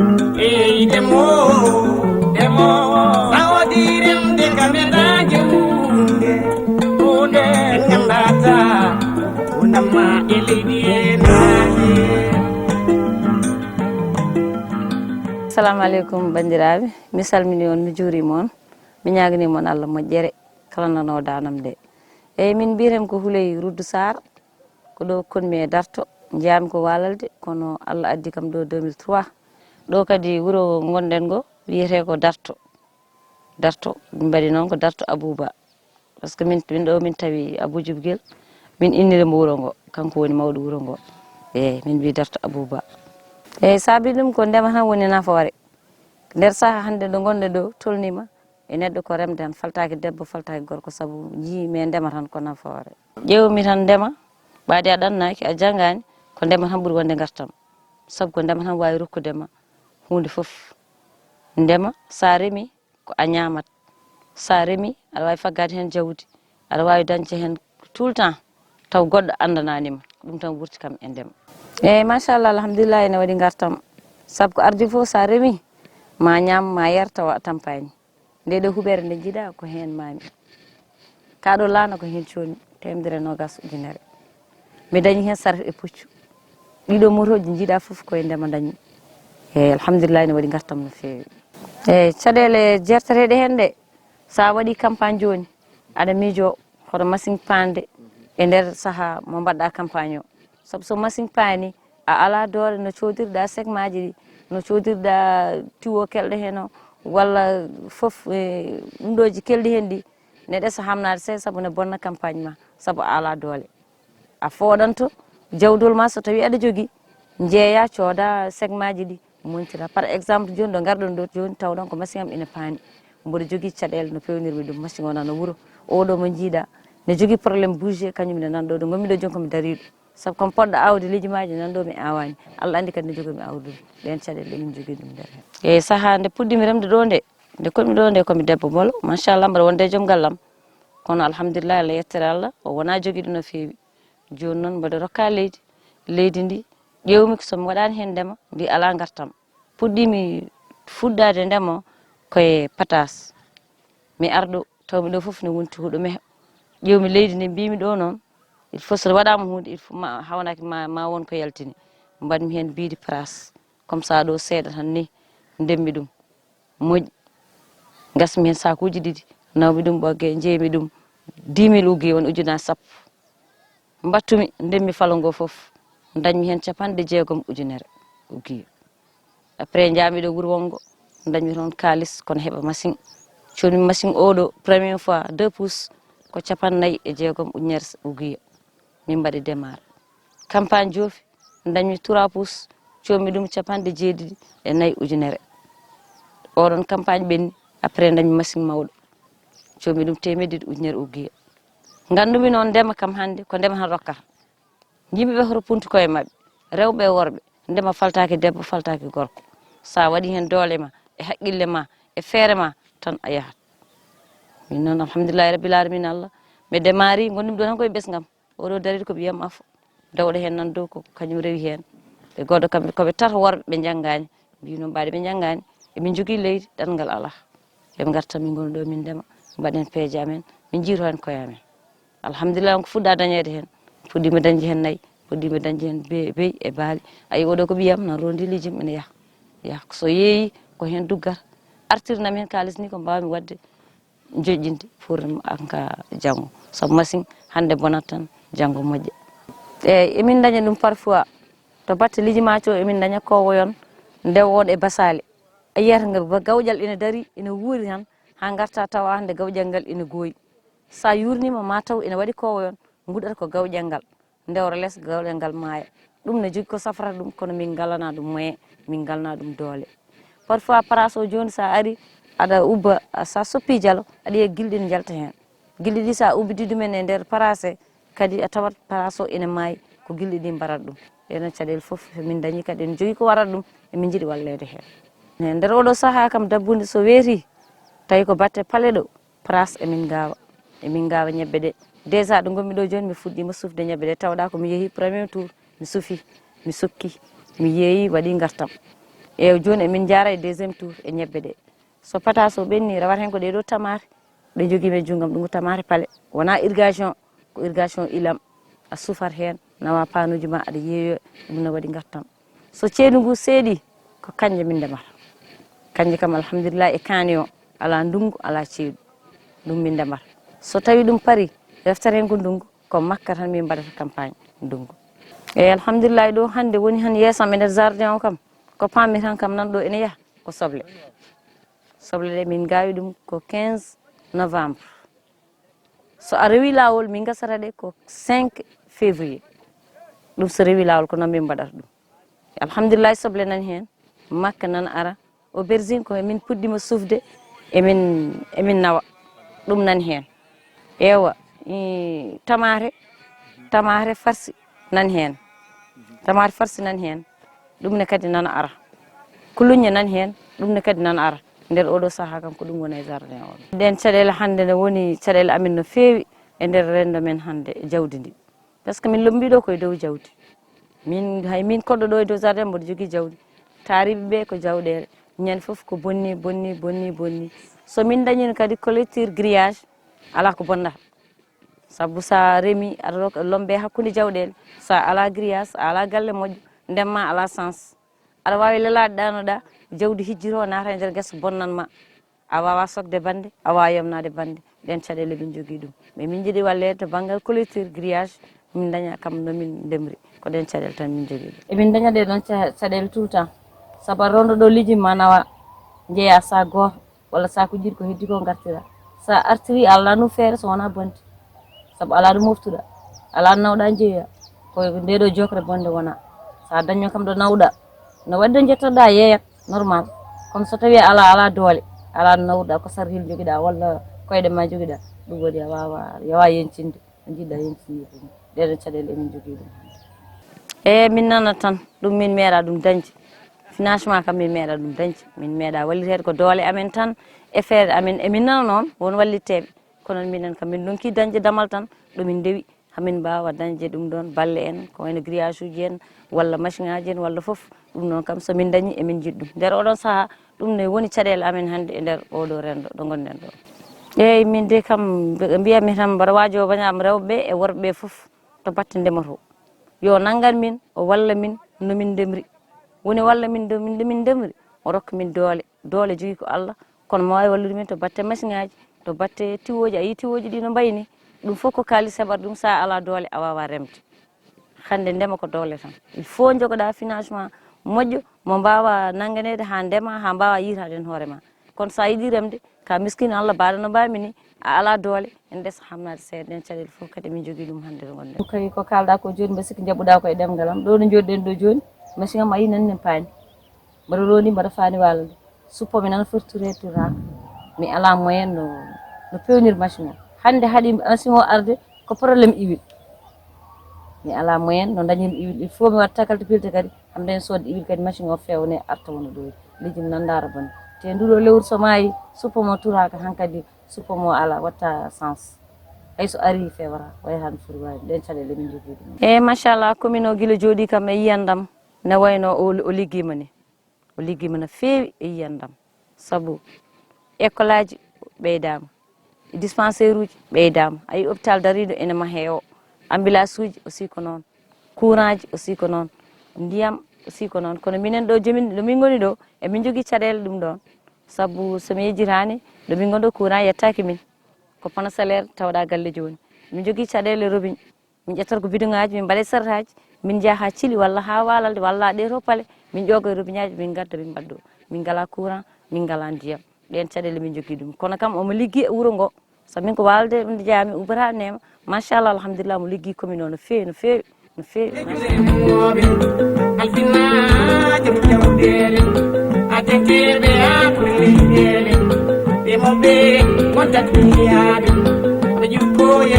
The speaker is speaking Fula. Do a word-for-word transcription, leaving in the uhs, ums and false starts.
Ey demo, demo, sawodi remde kam e dañde huunde, huunde ngandata, wonamma e leydi e naange. Assalamu aleykum, banndiraaɓe. Mi salmini on, mi juurima on, mi ñaagani mon Allah moƴƴere, kala nanoowo daanam nde. Eyi, min mbiyeten ko Huley Ruddu Sarr, ko ɗo konmi e Darto, njeyaami ko Waalalde, kono Allah addi kam ɗo deux mille trois. Ɗo kadi wuro ngonɗen ngo wiyetee ko Darto. Darto, min mbaɗi noon ko Darto Abuuba. Par ce que min, min ɗo min tawi Abuu Jibgel, min inniri mo wuro ngo, kanko woni mawɗo wuro ngo. Eyi, min mbiyi Darto Abuuba. Eyi, saabi ɗum ko ndema tan woni nafoore. Nder saha hannde ɗo ngonɗen ɗo tolnima e neɗɗo ko remde tan, faltaaki debbo, faltaaki gorko, sabu njii mi ndema tan ko nafoore. Ƴeewmi tan ndema, ɓaade a ɗannaaki, a janngaani, ko ndema tan ɓuri wonde ngartam. Sabu ko ndema tan waawi rokkude ma huunde fof. Ndema, so a remi, ko a ñaamat. So a remi, aɗa waawi faggaade heen jawdi, aɗa waawi dañde heen tout le temps, taw goɗɗo anndanaani ma. Ɗum tan wurti kam e ndema. Eeyi, machallah, alhamdulillah, ene waɗi ngartam. Sabu ko ardi fof, so a remi, ma ñaam, ma yar, tawa a tampaani. Nde ɗo huɓeere nde njiɗa ko heen maami. Kaa ɗo laana ko heen cooni, teemedere e noogas ujunere. Mi dañi heen sarif e puccu. Ɗiɗo motooji njiɗa fof ko e ndema dañmi. Eeyi, alhamdulillah, ene waɗi ngartam no feewi. Eeyi, caɗeele jeertateeɗe heen ɗe, so a waɗi campagne jooni, aɗa miijoo hoto machine paande e nder saha mo mbaɗɗa campagne o. Sabu so machine paani, a alaa doole no coodirɗa segmaaji ɗi, no coodirɗa tiwo kelɗo heen o, walla fof, e, ɗum ɗooji kelɗi heen ɗi, ne ɗesa hamnaade seeɗa sabu ne bonna campagne ma, sabu a alaa doole. A fooɗanto jawdol ma so tawi aɗa jogii, njeeya, cooda segmaaji ɗi, montira. Par exemple, jooni ɗo ngarɗon ɗo jooni, tawɗon ko machine am ina paani. Mboɗo jogii caɗeele no peewnirmi ɗum, machine o nana wuro. Oɗo mo njiiɗa ne jogii problème bouger, kañum ne nan ɗo, ɗo ngonmi ɗo jooni ko mi dariiɗo. Sabu ko mi poɗɗo aawde lejumaaji nan ɗo mi aawaani. Allah anndi kadi nde jogomi aawde ɗum. Ɗeen caɗeele ɗe min njogii ɗum nder heen. E sahaa nde puɗɗimi remde ɗo nde, nde koɗmi ɗo nde ko mi debbo bolo, machallah, mbaɗa wonde e joom gallam. Kono alhamdulillah, Allah yettere Allah, o wonaa jogiiɗo no feewi. Jooni noon mboɗo rokka leydi. Leydi ndi ƴeewmi ko so mi waɗaani heen ndema, ndi alaa ngartam. Puɗɗiimi fuɗɗaade ndema ko e patas. Mi arɗo, tawmi ɗo fof ne wonti huɗo meho. Ƴeewmi leydi ndi, mbiymi ɗo noon, il faut so waɗaama huunde, il faut ma, hawnaaki ma, ma won ko yaltini. Mbaɗmi heen biidi pras, comme ça ɗo seeɗa tan ni, ndemmi ɗum. Moƴƴi. Ngasmi heen sakuuji ɗiɗi, nawmi ɗum ɓogge, njeeymi ɗum dix mille uggii, won ujunaaji sappo. Mbattumi, ndemmi falo ngo fof, dañmi heen capanɗe jeegom ujunere uggii. Après, njaami ɗo wuro wonngo, dañmi toon kaalis, kono heɓa machine. Codmi machine oɗo, première fois, deux pouces, ko capanɗe nayi e jeegom ujunere uggii. Min mbaɗi démarre. Campagne joofi, dañmi trois pouces, codmi ɗum capanɗe jeeɗiɗi e nayi ujunere. Oɗon campagne ɓenni, après dañmi machine mawɗo, codmi ɗum teemedde ɗiɗi ujunere uggii. Nganndumi noon ndema kam hannde, ko ndema tan rokkata. Yimɓe ɓe hoto puntu koye maɓɓe, rewɓe e worɓe, ndema faltaaki debbo, faltaaki gorko. So a waɗi heen doole ma, e haqqille ma, e feere ma, tan a yahat. Min noon, alhamdulillahi rabbil alamina Allah, mi demaari, ngonndumi ɗo tan koye ɓesngam. Oɗo dariiɗo ko ɓiyam afo. Dawɗo heen nan dow ko kañum rewi heen. Ɓe goɗɗo kamɓe ko ɓe tato worɓe ɓe njanngaani. Mbiyi noon ɓaade ɓe njanngaani. Emin njogii leydi, ɗanngal alaa. Yo ɓe ngarta min ngona ɗo min ndema. Mbaɗen peeje amen. Min njiyto heen koye amen. Alhamdulillah, on ko fuɗɗa dañeede heen. Puɗɗiima dañde heen nayi. Puɗɗiima dañde heen be-, beyi e baali. Ayi oɗo ko ɓiyam nan rondi liijim ene yaha. Yaha so yeeyi ko heen duggata. Artirnam heen kaalis ni ko mbaawmi waɗde. Joƴƴinde pour anka janngo. Sabu machine hannde bonat tan, janngo moƴƴa. Eeyi, emin ndaña ɗum parfois. To batte lijimaco, emin ndaña kowoyon, ndewooɗo e basaale. A yiyata nga ba-, gawƴal ina darii, ina wuuri tan, haa ngarta tawa hannde gawƴal ngal ina gooyi. So a yuurniima, ma taw ina waɗi kowoyon, nguɗata ko gawƴal ngal. Ndewra les, gawɗe ngal maaya. Ɗum ne jogii ko safrata ɗum, kono min ngalana ɗum moyen, min ngalana ɗum doole. Parfois, paraas o jooni, so a ari, aɗa ubba, so a soppi jalo, aɗa yiya gilɗi ne njalta heen. Gilɗi ɗi, so a ubbiti ɗumen e nder paraas he, kadi a tawat paraas o ene maayi, ko gilɗi ɗi mbarata ɗum. Ɗee ɗoon caɗeele fof, min ndañi kadi, en jogii ko warata ɗum, emin njiɗi walleede heen. E nder oɗo sahaa kam, dabbunde so weeti, tawi ko batte pale ɗo, Pras emin ngaawa, emin ngaawa ñebbe ɗe. Déjà ɗo ngonmi ɗo jooni, mi fuɗɗiima sufde ñebbe ɗe, tawɗa ko mi yehi premier tour, mi sufi, mi sukki, mi yeeyi, waɗi ngartam. Eewa, jooni emin njaara e deuxième tour e ñebbe ɗe. So pataa so ɓenni, rewata heen ko ɗee ɗoo tamaate. Ɓe njogii men junngo am, ɗum ko tamaate pale. Wonaa irrigation, ko irrigation ilam. A sufat heen, nawa panuuji ma, aɗa yeeyo, ɗum ne waɗi ngartam. So ceeɗu ngu seeɗi, ko kanje min ndemata. Kanje kam, alhamdulillahi, e kaani o, alaa ndunngu, alaa ceeɗu. Ɗum min ndemata. So tawi ɗum parii, reftere heen ko ndunngu, ko makka tan min mbaɗata campagne ndunngu. Eeyi, alhamdulillahi, ɗo hannde woni han yeeso am e nder jardin o kam, ko paammi tan kam nan ɗo ene yaha, ko soble. Soble ɗe min ngaawi ɗum ko quinze novembre. So a rewi laawol, min ngasata ɗe ko cinq février. Ɗum so rewi laawol, ko noon min mbaɗata ɗum. Alhamdulillahi, soble nan heen, makka nan ara, aubergine ko min puɗɗiima sufde, emin, emin nawa, ɗum nan heen. Eewa, i, tamaate, tamaate farci nan heen. Tamaate farci nan heen, ɗum ne kadi nana ara. Kuluñe nan heen, ɗum ne kadi nana ara. Nder oɗo sahaa kam ko ɗum woni e jardin o. Ɗeen caɗeele hannde ne woni caɗeele amin no feewi e nder renndo men hannde e jawdi ndi. Par ce que min lombii ɗo ko e dow jawdi. Min, hay min koɗɗo ɗo e dow jardin mboɗo jogii jawdi. Taariiɓe ɓe ko jawɗeele. Ñande fof ko bonni, bonni, bonni, bonni. So min ndañino kadi collecteur grillage, alaa ko bonnata. Sabu so a remi, aɗa rok-, lombe hakkunde jawɗeele. So a alaa grillage, a alaa galle moƴƴo, ndema alaa sens. Aɗa waawi lelaade ɗaanoɗaa, jawdi hijjitoo, naata e nder gesa, bonnan ma. A waawaa sokde bannde, a waawaa yomnaade bannde. Ɗeen caɗeele min njogii ɗum. Mais min njiɗi walleede to banngal collecteur grillage, min ndaña kam no min ndemri. Ko ɗeen caɗeele tan min njogii ɗum. Emin ndaña ɗee ɗoon ca-, caɗeele tout le temps. Sabu aɗa ronda ɗo lijumaji ma nawa, njeeya sac gooto, walla sakuuji ɗiɗi ko heddi ko ngartira. So a artiri, a alaa ɗum feere so wonaa bonde. Sabu alaa ɗo moftuɗaa, alaa ɗo nawɗaa njeeya. Ko ndee ɗoo jokkere bonde wonaa. So a dañno kam ɗo nawɗaa, no waɗde njettoɗaa yeeyat normal. Kono so tawii a alaa, alaa doole, alaa ɗo nawɗaa, ko sarhil njogiɗaa walla koyɗe ma njogiɗaa, ɗum waɗi a waawaa, a waawaa yeñcinde. Ko njiɗɗaa yeñcinde ɗum. Ɗee ɗoo caɗeele emin njogii ɗum hannde. Eeyi, min nana tan, ɗum min meeɗaa ɗum dañde. Financement kam min meeɗaa ɗum dañde. Min meeɗaa walliteede ko doole amen tan e feere amen. Emin nana noon won wallitteeɓe. Kono minen kam min ndonki dañde damal tan ɗo min ndewi, hamin mbaawa dañde ɗum ɗoon balle en, ko wayno grillage uji en, walla machine aji en, walla fof. Ɗum noon kam so min ndañi emin njiɗ ɗum. Nder oɗon sahaa, ɗum ne woni caɗeele amen hannde e nder oɗo renndo ɗo ngonɗen ɗo. Eeyi, min de kam mbi-, mbiyatmi tan mbaɗa waajo bañaam rewɓe e worɓe fof to batte ndema to. Yo nanngan min, o walla min no min ndemri. Woni walla min no min, no min ndemri, o rokka min doole. Doole jogii ko Allah, kono mo waawi wallude min to batte machine aji, to batte tiwooji. A yii tiwooji ɗi no mbayi ni, ɗum fof ko kaalis heɓata ɗum, so a alaa doole a waawaa remde. Hannde ndema ko doole tan. Il faut njogoɗaa financement moƴƴo mo mbaawa nannganeede haa ndema, haa mbaawa yiytaade heen hoore ma. Kono so a yiɗii remde, ka miskiino Allah baaɗo no mbaami ni, a alaa doole, ene ɗeesa hamnaade seeɗa. Ɗeen caɗeele fof kadi emin njogii ɗum hannde ɗo ngonɗen. Ɗum kadi ko kaalɗaa ko jooni, mbeɗa sikki njaɓɓuɗaa ko e ɗemngal am. Ɗo ɗo njooɗiɗen ɗo jooni, machine am a yii nan ne paani. Mbaɗa rondi, mbaɗa faani waalde. Suppome nana foti ture turaaka. Mi alaa moyen no, no peewnir machine o. Hannde haɗi machine o arde ko problème huile. Mi alaa moyen no dañir huile. Il faut mi waɗa carte pilte kadi, am daña soodde huile kadi machine o feewne arta wona ɗo. Lijumaji nan ndaara bonde. Te ndu ɗo lewru so maayi, suppome o turaaka hankadi, suppome o alaa, watta sens. Hay so arii feewata, way hano foti waawde. Ɗeen caɗeele min njogii ɗum. Eeyi, machallah, commune o gila jooɗii kam e yiyannde am, ne wayno o, o liggiima ni. O liggiima no feewi e yiyannde am. Sabu école aji ɓeydaama, dispensaire uji ɓeydaama. A yii hôpital dariiɗo ene mahee o. Ambulance uji aussi ko noon. Courant ji aussi ko noon. Ndiyam aussi ko noon. Kono minen ɗo jomin, ɗo min ngoni ɗo, emin njogii caɗeele ɗum ɗoon. Sabu so mi yejjitaani, ɗo min ngoni ɗo courant yettaaki min. Ko panneau solaire tawɗaa galle jooni. Min njogii caɗeele robinet. Min ƴettata ko bidon aji, min mbaɗa e sartaaji, min njaha haa Cili walla haa Waalalde walla ɗee to pale, min ƴooga e robinet aji, min ngadda, min mbaɗa ɗo. Min ngalaa courant, min ngalaa ndiyam. Ɗeen caɗeele min njogii ɗum. Kono kam omo liggii e wuro ngo. Sabu min ko Waalalde njeyaa-mi, ubbata neema. Machallah, alhamdulillah, omo liggii commune o no feewi, no feewi, no feewi. Machallah. Alfinaajo jawɗeele, adeteeɓe haa ko leyɗeele, ɓe mo ɓe ngonta duniyaaɓe, ɓe jukkoye